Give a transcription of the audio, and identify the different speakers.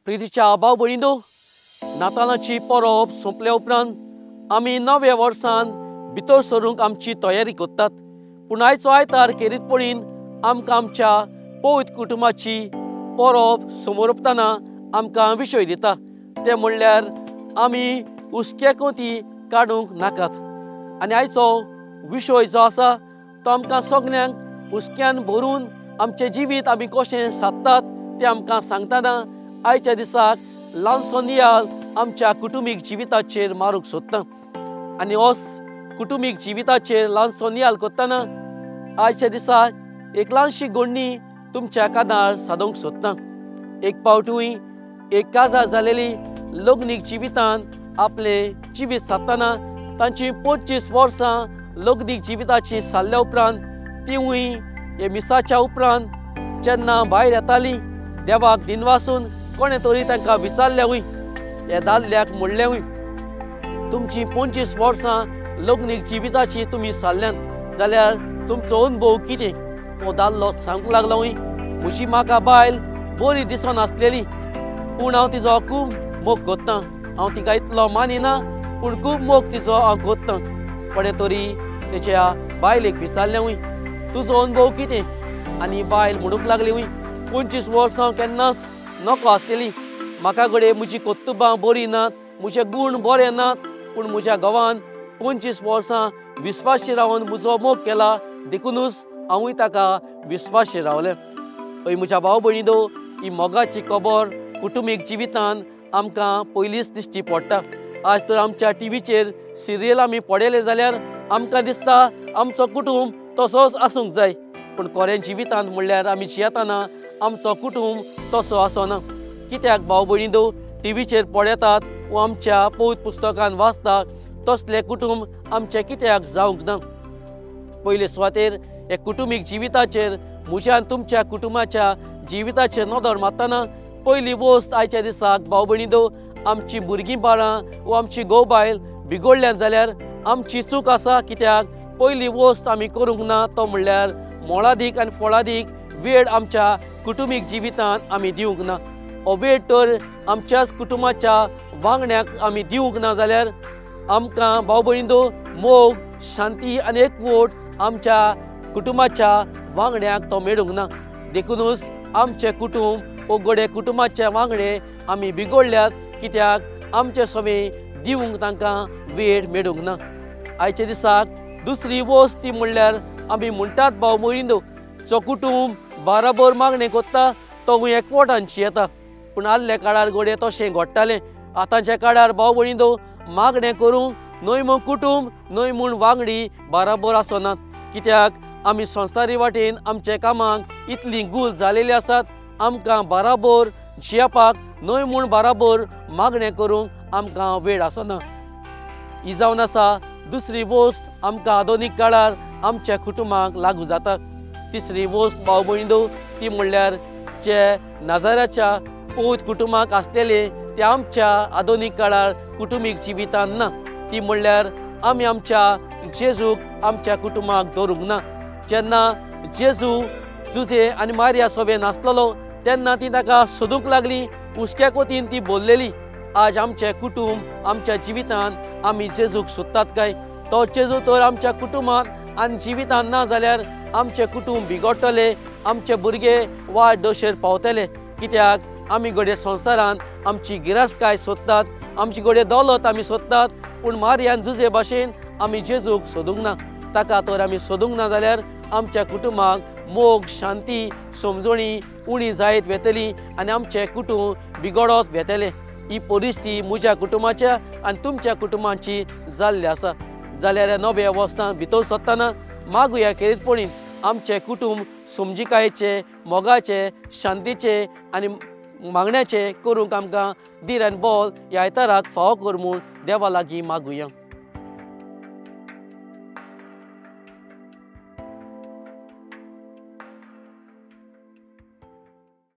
Speaker 1: प्रितीच्या भाव भयणींनो, नातालाची परब सोंपल्या उपरांत आमी नव्या वर्सान भितर सरूंक आमची तयारी करतात। पूण आयचो आयतार खेरीतपणीन आमकां आमच्या पवित्र कुटुंबाची परब समोरपतना आमकां विशय दिता, ते म्हणल्यार आमी हुस्क्या कोती काडूंक नाकात। आनी आयचो विशय जो आसा तो आमकां सगल्यांक हुस्क्यान भरून आमचें जिवीत आमी कशें सादतात तें आमकां सांगतना आयच्या दिसाक ल्हानसो नियाळ आमच्या कुटुंबीक जिविताचेर मारूंक सोदता। आनी होच कुटुंबीक जिविताचेर ल्हानसो नियाळ करतना आयच्या दिसाक एक ल्हानशी गोडणी तुमच्या कानार सादोवंक सोदता। एक पावटूय एक काजार जालेली लग्नीक जिवितान आपलें जिवीत सादतना तांची 25 वर्सां लग्नीक जिविताची सारल्या उपरांत तिवूय हे मिसाच्या उपरांत जेन्ना भायर येताली देवाक दिनवासून कोणें तरी तांकां विचारल्यावूय, ह्या दादल्याक म्हणलेंवूय, तुमची 25 वर्सां लग्नीक जिविताची तुमी सारल्यान जाल्यार तुमचो अनुभव कितें? हो दादलो सांगूंक लागलोय, म्हजी म्हाका बायल बरी दिसनासलेली, पूण हांव तिजो खूब मोग करतां, हांव तिका इतलो मानिना पूण खूब मोग तिजो हांव करतां। कोणें तरी तेच्या बायलेक विचारलेंवूय, तुजो अनुभव कितें? आनी बायल म्हणूंक लागली, 25 वर्सां केन्नाच नको आसलेली, म्हाका घडये म्हजी कर्तुबां बरीं नात, म्हजे गूण बरे नात, पूण म्हज्या घोवान 25 वर्सां विस्वाशी रावन म्हजो मोग केला, देखुनूच हांवूय ताका विस्वाशी रावलें। हय म्हज्या भाव भयणींनो, ही मोगाची खबर कुटुंबीक जिवितान आमकां पयलींच दिश्टी पडटा। आज तर आमच्या टिवीचेर सिरियल आमी पळयलें जाल्यार आमकां दिसता आमचो कुटुंब तसोच आसूंक जाय, पूण खरें जिवितांत म्हणल्यार आमी जियेतना आमचो कुटुंब तसो आसना। कित्याक भाव भयणींनो, टिवीचेर पळयतात वा आमच्या पवित्र पुस्तकान वाचतात तसलें कुटुंब आमचें कित्याक जावंक ना? पयले सुवातेर हे कुटुंबीक जिविताचेर म्हज्या आनी तुमच्या कुटुंबाच्या जिविताचेर नदर मारतना पयली वस्त आयच्या दिसाक भाव भयणींनो, आमची भुरगीं बाळां वा आमची घोव बायल बिगडल्यान जाल्यार आमची चूक आसा। कित्याक पयली वस्त आमी करूंक ना तो म्हणल्यार मोळादीक आनी फळादीक वेळ आमच्या कुटुंबीक जिवितांत आमी दिवंक ना। हो वेळ तर आमच्याच कुटुंबाच्या वांगड्याक आमी दिवंक ना जाल्यार आमकां भाव भयणींनो मोग, शांती आनी एकवट आमच्या कुटुंबाच्या वांगड्याक तो मेळूंक ना। देखुनूच आमचें कुटुंब वो घडये कुटुंबाचे वांगडे आमी बिगडल्यात, कित्याक आमचे सवे दिवंक तांकां वेळ मेळूंक ना। आयच्या दिसाक दुसरी वस्त ती म्हणल्यार आमी म्हणटात भाव भयणींनो, जो कुटुंब बाराबर मागणें करता तो एकवटान जियेता, पूण आदल्या काळार घडये तशें घडटालें। आतांच्या काळार भाव भयणींनो मागणें करूंक न्हय म्हूण कुटुंब न्हय म्हूण वांगडी बाराबर आसनात, कित्याक आमी संवसारी वाटेन आमच्या कामांक इतली गुल जालेली आसात, आमकां बाराबर जियेवपाक न्हय म्हूण बाराबर मागणें करूंक आमकां वेळ आसना। ही जावन आसा दुसरी वस्त आमकां आधुनीक काळार आमच्या कुटुंबाक लागू जाता। तिसरी वस्त भाव भयणींनो ती म्हणल्यार जे नाजाराच्या पवित्र कुटुंबाक आसलेले ते आमच्या आधुनीक काळार कुटुंबीक जिवितान ना, ती म्हणल्यार आमी आमच्या जेजूक आमच्या कुटुंबाक दवरूंक ना। जेन्ना जेजू जुजे आनी मारिया सोबे नासलेलो तेन्ना ती ताका सोदूंक लागली, हुस्क्या कोतीन ती बोल्लेली। आज आमचें कुटुंब आमच्या जिवितान आमी जेजूक सोदतात काय? तो जेजू तर आमच्या कुटुंबांत आनी जिवितान ना जाल्यार आमचें कुटुंब बिगडटलें, आमचे भुरगे वायट दशेर पावतले। कित्याक आमी घडये संवसारांत आमची गिरासकाय सोदतात, आमची घडये दौलत आमी सोदतात, पूण मारियान जुजे भाशेन आमी जेजूक सोदूंक ना। ताका तर आमी सोदूंक ना जाल्यार आमच्या कुटुंबाक मोग, शांती, समजणी उणी जायत वेतली आनी आमचें कुटुंब बिगडत वेतलें। ही परिस्थिती म्हज्या कुटुंबाच्या आनी तुमच्या कुटुंबाची जाल्ली आसा। जाल्यार ह्या नव्या वर्सां भितर सरतना मागुया खेरीतपणीन आमचें कुटुंब समजिकायेचें, मोगाचें, शांतीचें आनी मागण्याचें करूंक आमकां धीर आनी बळ ह्या आयताराक फावो कर म्हूण देवा लागीं मागुया।